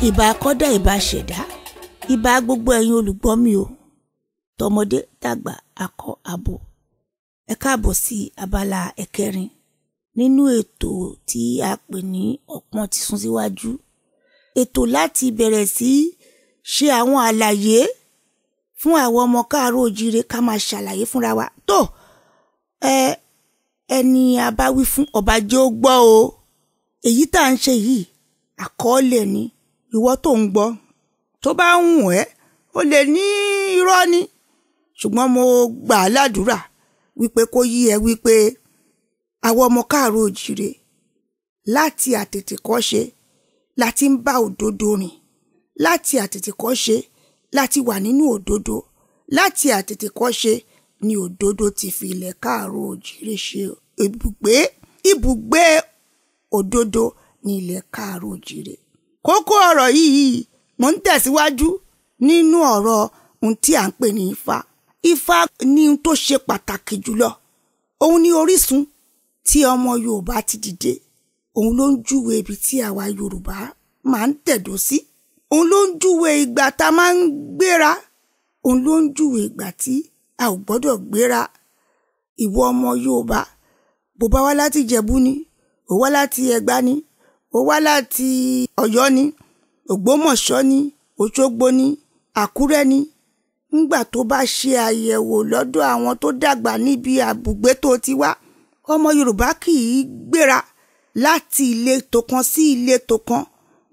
Ìbà kọ́dá, ìbà ṣẹ̀dá, ìbà gbogbo ẹ̀yin olùgbọ́ mi o, tọmọdé tàgbà, akọ abo. Ẹ káàbọ̀ sí abala ẹ̀kẹrin nínú ètò tí a pè ní Ọpọ́n ti sún síwájú. Ètò láti bẹ̀rẹ̀ sí ṣe àwọn àlàyé fún àwọn ọmọ káàárọ̀ oòjíire, ká máa ṣàlàyé fúnra wa. Tó ẹni a bá wí fún ọba jẹ́ ó gbọ́ o. Èyí tá à ń ṣe yìí àkọọ́lẹ̀ ni. Ìwọ tó ń gbọ́, tó bá ń wù ẹ́, ó lè ní irọ́ ni, ṣùgbọ́n mo gbà á ládùúrà wípé kó yí ẹ wípé àwọn ọmọ káàárọ̀ oòjíire láti àtètèkọ́ṣe láti ń bá òdodo rìn, láti àtètèkọ́ṣe láti wà nínú òdodo, láti àtètèkọ́ṣe ni òdodo ti fi ilẹ̀ káàárọ̀ oòjíire ṣe ibùgbé. Ibùgbé òdodo ní ilẹ̀ káàárọ̀ oòjíire. Kókó ọ̀rọ̀ yìí, mò ń tẹ̀síwájú nínú ọ̀rọ̀ ohun tí à ń pè ní Ifá. Ifá ní ohun tó ṣe pàtàkì jùlọ. Òun ni orísun tí ọmọ Yorùbá ti dìde. Òun ló ń júwe ibi tí àwa Yorùbá máa ń tẹ̀dó sí. Òun ló ń júwe ìgbà tá a máa ń gbéra. Òun ló ń júwe ìgbà tí a ò gbọ́dọ̀ gbéra. Ìwọ ọmọ Yorùbá, bó bá wá láti Ìjẹ̀bú ni, ó wá láti Ẹ̀gbá ni, ó wá láti Ọ̀yọ́ ni, Ògbómọ̀ṣọ́ ni, Òṣogbo ni, Àkúrẹ́ ni, ńgbà tó bá ṣe àyẹ̀wò lọ́dọ̀ àwọn tó dàgbà níbi àbùgbé tó ti wá, ọmọ Yorùbá kì í gbéra láti ìletò kan sí ìletò kan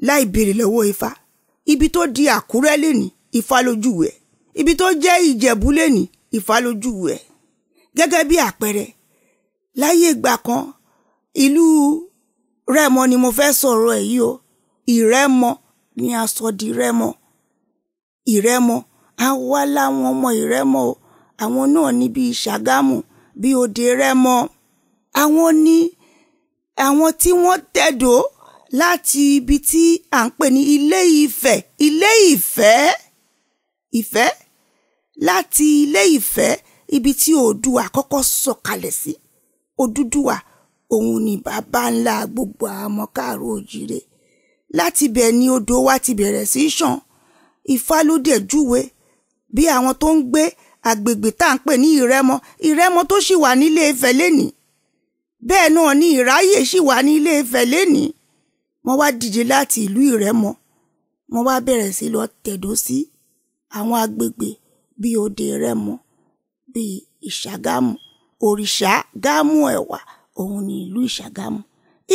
láì béèrè lọ́wọ́ Ifá. Ibi tó di Àkúrẹ́ lénìí, Ifá lójúwe ẹ̀. Ibi tó jẹ́ Ìjẹ̀bú lénìí, Ifá lójúwe ẹ̀. Gẹ́gẹ́ bí àpẹẹrẹ, láyé ìgbà kan, ìlú Rẹ́mọ ni mo fẹ́ sọ̀rọ̀ ẹ̀ yìí o. Ìrẹ́mọ ni a sọ di Rẹ́mọ. Ìrẹ́mọ, a wá láwọn ọmọ Ìrẹ́mọ o. Àwọn náà ní bíi Ṣàgámù, bíi Òde Rẹ́mọ. Àwọn ní àwọn tí wọ́n tẹ̀dó láti ibi tí à ń pè ní Ilé Ifẹ̀, Ilé Ifẹ̀, Ifẹ̀, láti Ilé Ifẹ̀, ibi tí Oòduà kọ́kọ́ sọ̀kalẹ̀ sí. Odùduwà òun ni bàbá ńlá gbogbo àwọn ọmọ káàárọ̀ oòjíire. Láti ibẹ̀ ni odò wa ti bẹ̀rẹ̀ sí í ṣàn. Ifá ló dẹ̀ júwe bí àwọn tó ń gbé agbègbè tá à ń pè ní Ìrẹ́mọ, Ìrẹ́mọ tó sì wà nílé Ifẹ̀ lénìí. Bẹ́ẹ̀ náà ni Ìráyè sì wà ní Ilé Ifẹ̀ lénìí. Wọ́n wá dìde láti ìlú Ìrẹ́mọ, wọ́n wá bẹ̀rẹ̀ sí lọ tẹ̀dó sí àwọn agbègbè bíi Òde Rẹ́mọ, bíi Ìṣàgámù, Òrìṣà Gámù Ẹ̀wà, òun ni ìlú Ìṣàgámù.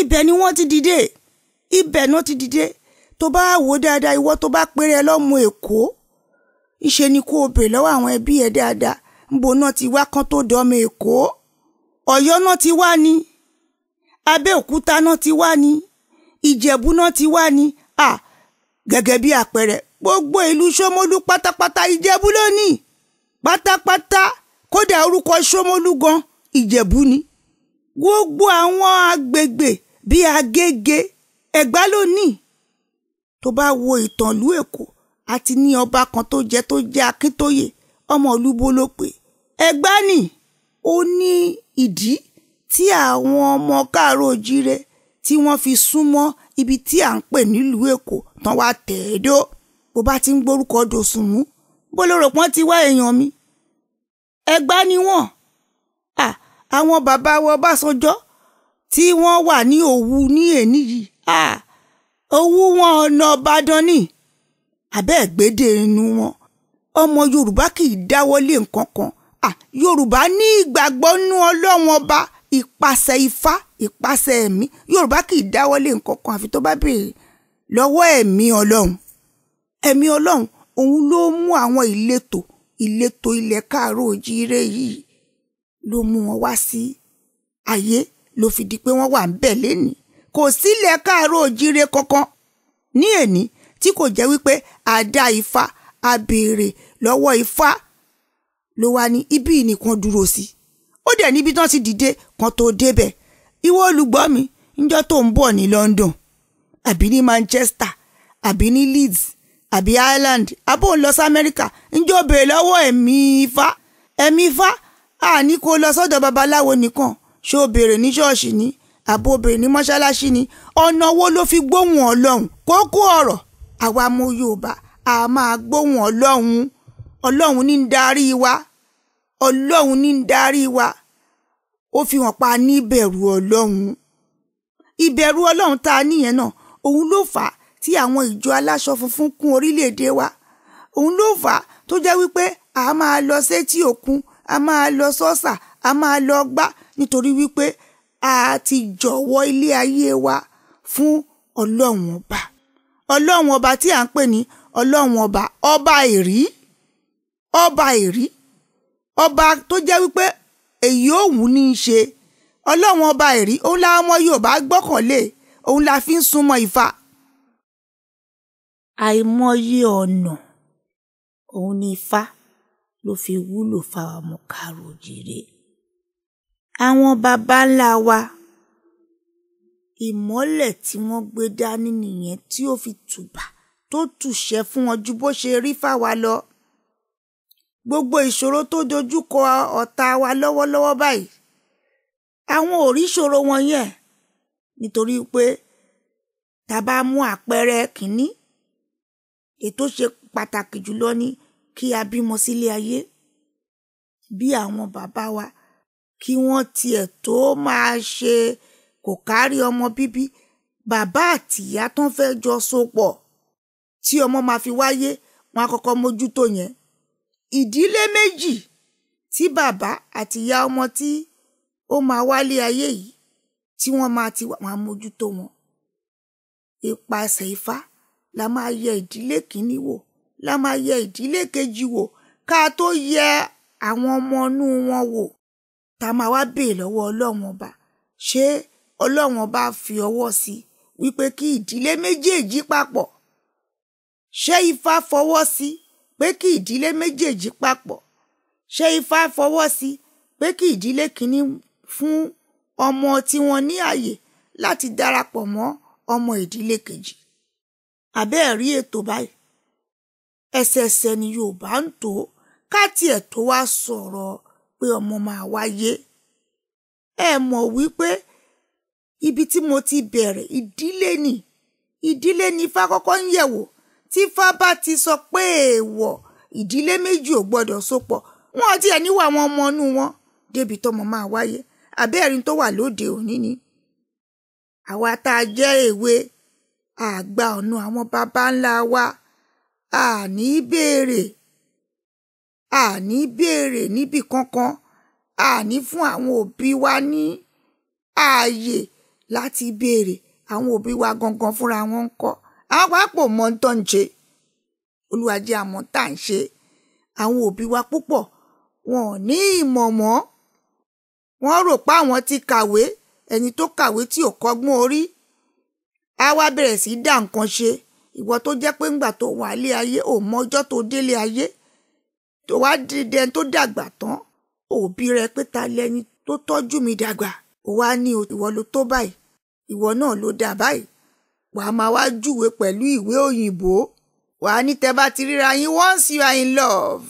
Ibẹ̀ ni wọ́n ti dìde, ibẹ̀ náà ti dìde. Tó bá wò dáadáa, ìwọ tó bá péré ẹ lọ́mọ Èkó, ìṣe ni kó o bèrè lọ́wọ́ àwọn ẹbí ẹ dáadáa, ńbo náà ti wá kán tó dọ́mọ Èkó. Ọ̀yọ́ náà ti wá ní, Abẹ́òkúta náà ti wá ní, Ìjẹ̀bú náà ti wá ní. À gẹ́gẹ́ bí àpẹẹrẹ, gbogbo ìlú Ṣómólú pátápátá Ìjẹ̀bú lónìí pátápátá, kódà orúkọ Ṣómólú gan Ìjẹ̀bú ni. Gbogbo àwọn agbègbè bíi Agége, Ẹ̀gbá lónìí. Tó bá wo ìtàn ìlú Èkó, àti ní ọba kan tó jẹ́ Akíntóyè, ọmọ Olúbó ló pè. Ẹ̀gbá ni ó ní ìdí tí àwọn ọmọ káàárọ̀ oòjíire tí wọ́n fi súnmọ́ ibi tí à ń pè nílùú Èkó tán wá tẹ̀ẹ́dó. Bó bá ti ń gbórúkọ Dòsùnmú, bó ló rò pọ́n ti wá èèyàn mi. Ẹ̀gbá ni wọ́n. Àwọn bàbá wa Ọbásanjọ́ tí wọ́n wà ní Òwu ní èní yìí, Òwu wọn ọ̀nà Ìbàdàn ni. Àbẹ́ ẹ̀gbédè inú wọn. Ọmọ Yorùbá kì í dáwọ́lé nǹkan kan. Yorùbá ní ìgbàgbọ́ nú Ọlọ́run ọba, ìpasẹ̀ Ifá, ìpasẹ̀ ẹ̀mí. Yorùbá kì í dáwọ́lé nǹkan kan àfi tó bá béèrè lọ́wọ́ ẹ̀mí Ọlọ́run. Ẹ̀mí Ọlọ́run òun ló mú àwọn ìletò, ìletò ilẹ̀ káàárọ̀ oòjíire yìí ló mú wọn wá sí ayé, ló fi di pé wọ́n wà ń bẹ̀ lénìí. Kò sílẹ̀ káàárọ̀ oòjíire kankan ní èní tí kò jẹ́ wípé a dá Ifá, a béèrè lọ́wọ́ Ifá ló wá ní ibi nìkan dúró sí. Ó dẹ̀ níbi tán ti dìde kan tó débẹ̀. Ìwọ olùgbọ́ mi, ńjọ́ tó ń bọ̀ ní London, àbí ní Manchester, àbí ní Leeds, àbí Ireland, àbó ń lọ sí Amẹ́ríkà, ńjọ́ béèrè lọ́wọ́ ẹ̀mí Ifá. Ẹ̀mí Ifá, a ní kó lọ sọ́dọ̀ babaláwo nìkan. Ṣé o béèrè ní ṣọ́ọ̀ṣì ni àbò béèrè ní mọ́ṣáláṣí ni? Ọ̀nà wo ló fi gbóhùn Ọlọ́run? Kókó ọ̀rọ̀, àwa ọmọ Yorùbá a máa gbóhùn Ọlọ́run. Ọlọ́run ní ń darí wa, Ọlọ́run ní ń darí wa. Ó fi hàn pa ní ìbẹ̀rù Ọlọ́run. Ìbẹ̀rù Ọlọ́run tá a níyẹn náà, òun ló fà á tí àwọn ìjọ aláṣọ funfun kún orílẹ̀-èdè wa. Òun ló fà á tó jẹ́ wípé a máa lọ sétí òkun, a máa lọ sọ́sà, a máa lọ gbá, nítorí wípé a ti jọ̀wọ́ ilé ayé wa fún Ọlọ́run ọba. Ọlọ́run ọba tí à ń pè ní Ọlọ́run ọba, ọba ìrí, ọba ìrí, ọba tó jẹ́ wípé èyí òun ní í ṣe. Ọlọ́run ọba ìrí, òun la ọmọ Yorùbá gbọ́kànlé, òun la fi ń súnmọ́ Ifá. Àìmọye ọ̀nà òun ni Ifá ló fi wúlò fáwọn ọmọ káàró òjìrè. Àwọn baba ńlá wa, ìmọ́lẹ̀ tí wọ́n gbé dání nìyẹn tí ó fi tùbà tó tùṣẹ́ fún wọn ju bó ṣe rí fáwa lọ. Gbogbo ìṣòro tó dojúkọ ọ̀tá wa lọ́wọ́lọ́wọ́ báyìí, àwọn ò rí ìṣòro wọn yẹn, nítorí pé tá bá mú àpẹẹrẹ kìíní, ètò ṣe pàtàkì jùlọ ni kí a bímọ sílé ayé. Bí àwọn bàbá wa kí wọ́n tiẹ̀ tó máa ṣe kò kárí ọmọ bíbí, bàbá àtìyá tó ń fẹ́ jọ so pọ̀ tí ọmọ máa fi wáyé, wọn á kọ́kọ́ mójútó yẹn. Ìdílé méjì tí bàbá àtìyá ọmọ tí ó máa wálé ayé yìí tí wọ́n máa ti wọ́n á mójútó wọn. Ipasẹ̀ Ifá la máa yẹ ìdílé kìíní wò, la máa yẹ ìdílé kejì wò, ká tó yẹ àwọn ọmọ inú wọn wò. Tá máa wá béè lọ́wọ́ Ọlọ́run ọba, ṣé Ọlọ́run ọba fi ọwọ́ sí wípé kí ìdílé méjèèjì papọ̀? Ṣé Ifá fọwọ́ sí pé kí ìdílé méjèèjì papọ̀? Ṣé Ifá fọwọ́ sí pé kí ìdílé kìíní fún ọmọ tí wọ́n ní àyè láti darapọ̀ mọ́ ọmọ ìdílé kejì? Àbẹ́ẹ̀ rí ètò báyìí. Ẹsẹẹsẹ ni Yorùbá ń tò ká tiẹ̀ tó wá sọ̀rọ̀ pé ọmọ máa wáyé. Ẹ mọ̀ wípé ibi tí mo ti bẹ̀rẹ̀ ìdílé ni. Ìdílé ni Ifá kọ́kọ́ ń yẹ̀wò. Tí Ifá bá ti sọ pé èèwọ̀, ìdílé méjì ò gbọdọ̀ sopọ̀, wọn ti ẹ̀ níwà àwọn ọmọ inú wọn débi tọmọ máa wáyé. Àbẹ́ẹ̀rí tó wà lóde òní ni. Àwa tá a jẹ́ èwe, àgbà ọ̀nà àwọn baba ńlá wa, a ní béèrè, a ní béèrè níbì kankan, a ní fún àwọn òbí wa ní ààyè láti béèrè. Àwọn òbí wa gangan fúnra wọn ń kọ́. Àwọn pàápàá mọ̀ ń tọ́ ń ṣe. Olúwa jẹ́ àmọ́ tá à ń ṣe. Àwọn òbí wa púpọ̀ wọn ò ní ìmọ̀ mọ́. Wọ́n rò pé àwọn ti kàwé, ẹni tó kàwé tí ò kọ́gbọ́n orí á wá bẹ̀rẹ̀ sí dá nǹkan ṣe. Ìwọ tó jẹ́ pé ńgbà tó wà lé ayé, ò mọ ọjọ́ tó délé ayé, tó wá dìde tó dàgbà tán, òbí rẹ pé ta lẹni tó tọ́jú mi dàgbà, ó wá ní ìwọ ló tó báyìí, ìwọ náà ló dà báyìí. Wà á máa wá júwe pẹ̀lú ìwé òyìnbó. Wà á ní tẹ́ bá ti ríra yín, once you are in love,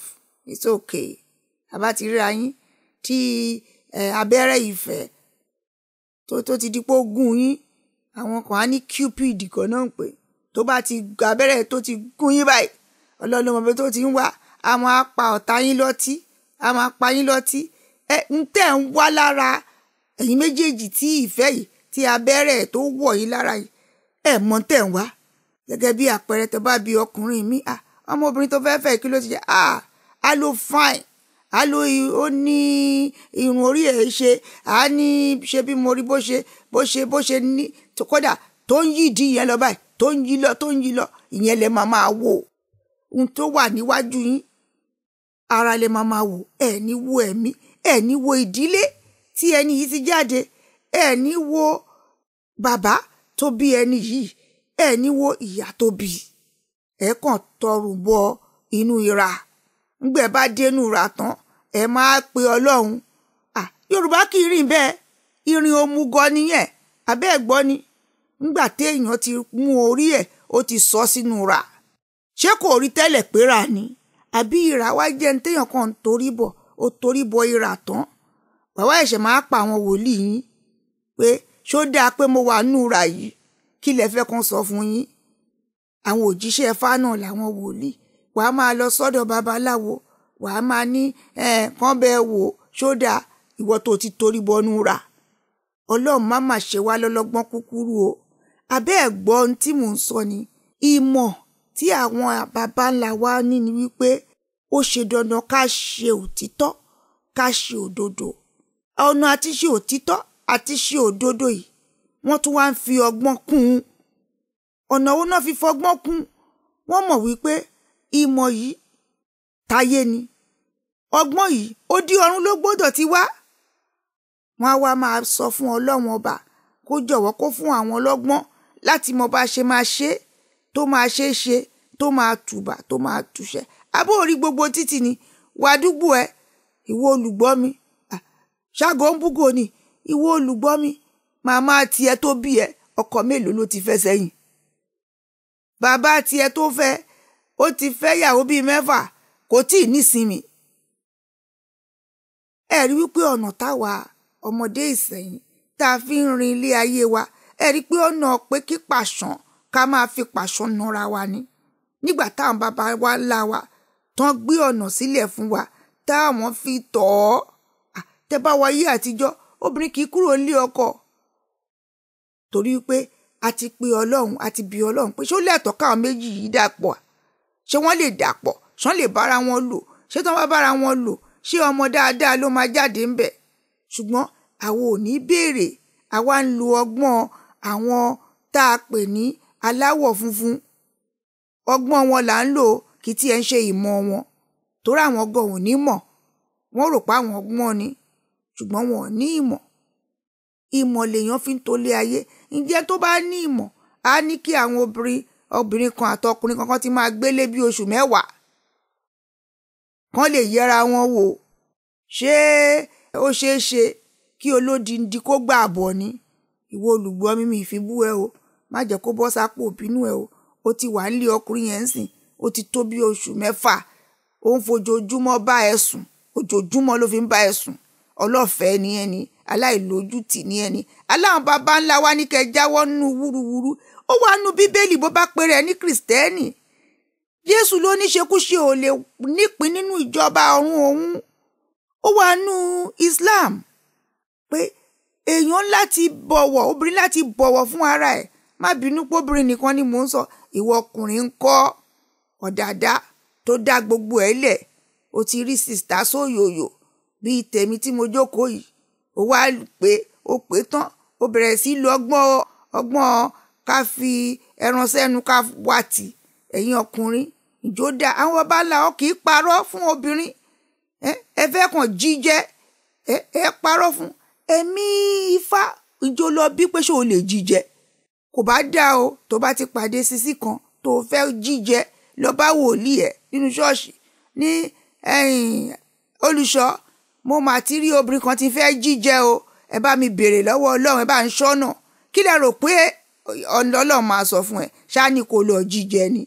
it's okay. A bá ti ríra yín tí abẹ́rẹ́ ìfẹ́ tó ti di pé ó gún yín, àwọn kan á ní Cupid kan náà ń pè. Tó bá ti abẹ́rẹ́ tó ti gún yín báyìí, Ọlọ́run ló mọ ibi tó ti ń wá, a máa pa ọ̀tá yín lọ́tí, a máa pa yín lọ́tí. Ẹ ń tẹ̀ ń wá lára ẹ̀yin méjèèjì tí ìfẹ́ yìí, tí abẹ́rẹ́ tó wọ̀ yín lára yìí, ẹ mọ̀ tẹ̀ ń wá. Gẹ́gẹ́ bí àpẹẹrẹ tó bá bí ọkùnrin mi, ọmọbìnrin tó fẹ́ fẹ́ kí ló ti jẹ́, a lo fine, a lo ó ní irun orí ẹ̀ ṣe, a ní ṣe bí mo rí bó ṣe bó ṣe bó ṣe ní, kódà tó ń yí ìdí yẹn lọ báyìí, tó ń yí lọ, tó ń yí lọ, ìyẹn lẹ máa máa wò. Ohun tó wà níwájú yín, ara lẹ máa máa wò. Ẹ ní wo ẹ̀mí, ẹ ní wo ìdílé tí ẹni yìí ti jáde, ẹ ní wo bàbá tó bí ẹni yìí, ẹ ní wo ìyá tó bí. Ẹ kàn tọrùn bọ inú ìrà. Ńgbẹ́ bá dénú ìrà tán, ẹ máa pe Ọlọ́run. Yorùbá kì í rìn bẹ́ẹ̀. Ìrìn òmùgọ̀ nìyẹn. Àbẹ́ ẹ̀ gbọ́ ni. Ńgbà téèyàn ti mú orí ẹ̀, ó ti sọ sínú ìrà. Ṣé kò rí tẹ́lẹ̀ pé rà ni? Àbí ìrà wá jẹ́ ní téèyàn kan ń torí bọ̀, ó torí bọ ìrà tán. Wàá ẹ̀ṣẹ̀ máa pa àwọn wòlíì yín pé ṣó dáa pé mo wà nù ra yìí, kí lẹ fẹ́ kàn sọ fún yín? Àwọn òjíṣẹ́ Ifá náà làwọn wòlíì. Wàá máa lọ sọ́dọ̀ babaláwo, wàá máa ní kàn bẹ́ẹ̀ wò ṣó dáa, ìwọ tó ti torí bọnú ra. Ọlọ́run má mà ṣe wá lọ́lọ́gbọ́n kúkúrú o. Abẹ́ ẹ̀ gbọ́ ohun tí mò ń sọ ni. Ìmọ̀ tí àwọn baba ńlá wa ní ni wípé ó ṣe dandan ká ṣe òtítọ́, ká ṣe òdodo. Ọ̀nà àti ṣe òtítọ́ àti ṣe òdodo yìí, wọ́n tún wá ń fi ọgbọ́n kún un. Ọ̀nà wo náà fi fọgbọ́n kún? Wọ́n mọ̀ wípé ìmọ̀ yìí táyé ni, ọgbọ́n yìí ó dí ọ̀run ló gbọ́dọ̀ ti wá. Wọ́n á wá máa sọ fún Ọlọ́run ọba kó jọ̀wọ́ kó fún àwọn ọlọ́gbọ́n láti mọ bá ṣe máa ṣe tó máa ṣe é ṣe, tó máa tùbà, tó máa túṣẹ́. Abó orí gbogbo títì ni wàá dúgbò ẹ, ìwọ olùgbọ́ mi. Ṣáàgó ń búgò ni, ìwọ olùgbọ́ mi. Màmá tiẹ̀ tó bí ẹ, ọkọ mélòó ló ti fẹ́ sẹ́yìn? Bàbá tiẹ̀ tó fẹ́, ó ti fẹ́ yàwó bíi 6, kò tíì nísinmi. Ẹ rí wípé ọ̀nà táwa ọmọdé ìsẹ̀yìn tá a fi ń rin ilé ayé wa, ẹ rí pé ọ̀nà pé kí pàṣán ká máa fi pàṣán nara wa ni. Nígbà táwọn bàbá wa ńlá wa tán gbé ọ̀nà sílẹ̀ fún wa táwọn fi tọ̀ ọ́. Tẹ́ bá wa yé àtijọ́, obìnrin kì í kúrò nílé ọkọ. Torí pé a ti pe Ọlọ́run, a ti bi Ọlọ́run pé ṣó lẹ́tọ̀ọ́ káwọn méjì yìí dàpọ̀? Ṣé wọ́n lè dàpọ̀? Ṣé wọ́n lè bára wọn lò? Ṣé tí wọ́n bá bára wọn lò, ṣé ọmọ dáadáa ló máa jáde ńbẹ̀? Ṣùgbọ́n àwa ò ní béèrè, àwa ń lo ọgbọ́n àwọn tá a pè ní aláwọ̀ funfun. Ọgbọ́n wọn là ń lò, kì í tiẹ̀ ń ṣe ìmọ̀ wọn. Torí àwọn gan ò ní mọ̀. Wọ́n rò pé àwọn ọgbọ́n ni, ṣùgbọ́n wọn ò ní ìmọ̀. Ìmọ̀ lèèyàn fi ń tolé ayé. Ǹjẹ́ tó bá ní ìmọ̀, á ní kí àwọn obìnrin kan àtọkùnrin kankan ti máa gbélé bí oṣù 10. Kán lè yẹra wọn wò. Ṣé ó ṣeé ṣe kí olódindi kó gbà àbọ̀ ni? Ìwọ olùgbọ́ mi, mi fi bú ẹ o. Má jẹ́ kó bọ́ sápò bínú ẹ o. Ó ti wà nílé ọkùnrin yẹn ń sìn, ó ti tó bí oṣù 6. Ó ń fojoojúmọ́ bá ẹ sùn, ojoojúmọ́ ló fi ń bá ẹ sùn. Ọlọ́fẹ́ ni ẹni, aláìlójútì ni ẹni. Aláwọn baba ńlá wa ní kẹ́ jáwọ́ nínú wúruwúru. Ó wà nínú Bíbélì bó bá pèrè ní Kìrìsìtẹ́nì. Jésù ló ní ṣekúṣe ò lè nípín nínú ìjọba ọ̀run òun. Ó wà nínú Islam pé èèyàn láti bọ̀wọ̀, obìnrin láti bọ̀wọ̀ fún ara ẹ̀. Má bínú pé obìnrin nìkan ni mò ń sọ. Ìwọ ọkùnrin ń kọ́ ọ̀dàdá tó dá gbogbo ẹ̀ lẹ̀. O ti rí sìstá sóyòyò bíi tèmi tí mo jókòó yìí. Ó wá pé ó pé tán, ó bẹ̀rẹ̀ sí lo ọgbọ́n ká fi ẹran sẹ́nu ká wá tì. Ẹ̀yin ọkùnrin, ìjó dá àwọn baba ńlá ọ kì í parọ́ fún obìnrin. Ẹ fẹ́ kàn jíjẹ, ẹ parọ́ fún. Ẹ̀mí Ifá ìjó lọ bí pé ṣé o lè jíjẹ. Kò bá dá o, tó bá ti pàdé sisi kan tó fẹ́ jíjẹ, lọ bá wòlíì ẹ̀ nínú ṣọ́ọ̀ṣì ní ẹ̀yìn olùṣọ́, mo mà ti rí obìnrin kan tí fẹ́ jíjẹ o, ẹ bá mi béèrè lọ́wọ́ Ọlọ́run, ẹ bá ń ṣọ́nà. Kí lẹ rò pé Ọlọ́run máa sọ fún ẹ? Ṣá ní kó lọ jíjẹ ni.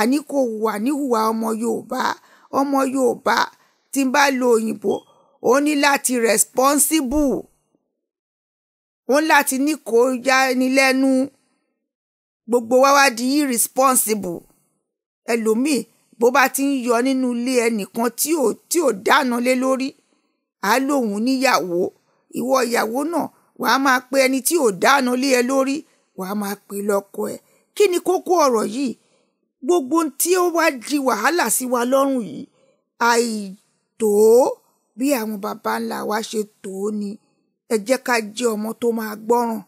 Àní kò wà níhùwà ọmọ Yorùbá. Ọmọ Yorùbá tí ń bá lo òyìnbó, ó ní láti responsible. Ó ní láti ní kó yá ni lẹ́nu. Gbogbo wa wá di irresponsible. Ẹlòmíì bó bá ti ń yọ nínú ilé ẹnìkan tí ò dáná lé lórí, á lóun níyàwó. Ìwọ ìyàwó náà, wàá máa pe ẹni tí ò dáná lé ẹ lórí, wàá máa pe lọ́kọ ẹ. Kí ni kókó ọ̀rọ̀ yìí? Gbogbo tí ó wá di wàhálà sí wa lọ́rùn yìí, àìtó bí àwọn baba ńlá wa ṣe tó ni. Ẹ jẹ́ ká jẹ́ ọmọ tó máa gbọ́ràn.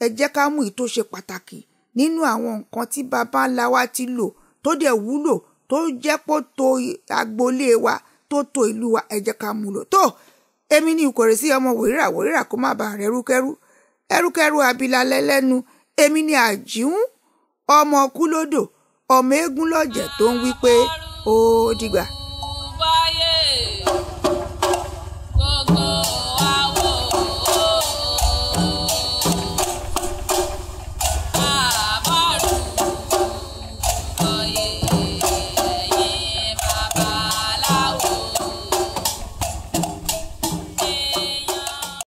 Ẹ jẹ́ ká mú èyí tó ṣe pàtàkì nínú àwọn nǹkan tí baba ńlá wa ti lò tó dẹ̀ wúlò, tó jẹ́ pé ó tó agboolé wa, tó tó ìlú wa, ẹ jẹ́ ká mú lò. Tó èmi ní ìkọ̀rẹ́ sí ọmọ wòrírà wòrírà kó má bàa rẹ̀ ẹrúkẹ́rú. Ẹrúkẹ́rú abilà lẹ́lẹ́nu. Èmi ní àjíhùn ọmọ kúlódò, ọmọ eégún lọ́jẹ̀ tó ń wí pé ó dìgbà.